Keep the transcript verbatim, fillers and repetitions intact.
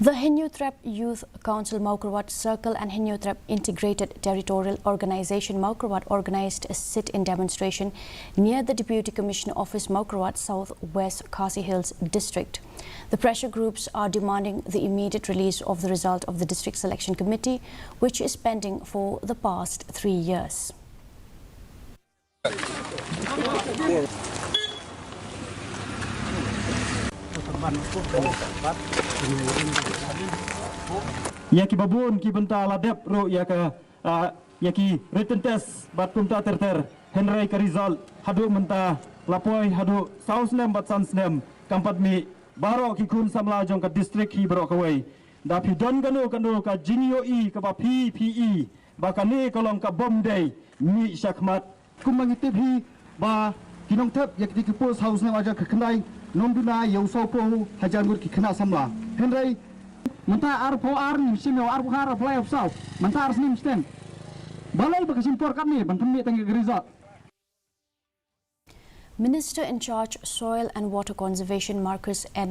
The Hynñiewtrep Youth Council Mawkyrwat Circle and Hynñiewtrep Integrated Territorial Organization Mawkyrwat organized a sit-in demonstration near the Deputy Commissioner Office, Mawkyrwat, South West Khasi Hills District. The pressure groups are demanding the immediate release of the result of the District Selection Committee, which is pending for the past three years. Ïa ki babun ki bynta la dep ruh ïa ka, ah, ïa ki written test bad kumta ter ter, hynrei ka result haduh mynta la poi haduh saw snem bad san snem, kam pat mih baroh ki khun samla jong ka district hi baroh kawei. Da phi don kano kano ka jingïohi kaba phi phi i ba kane ka long ka bym dei, mih shakhmat. Kumba ngi tip hi ba ki nongthep ïa kiti ki post ha u snem ar hajar khyndai nym duna ïa u sawphew hajar ngut ki khynnah samla. Hynrei mynta arphew ar ngim shim ïa u, arphew ar, arphew lai, arphew saw. Mynta ar snem shiteng. Balei ba ka shim por katne ban pynmih tang ïa ka result? Minister in charge Soil and Water Conservation Marcuise N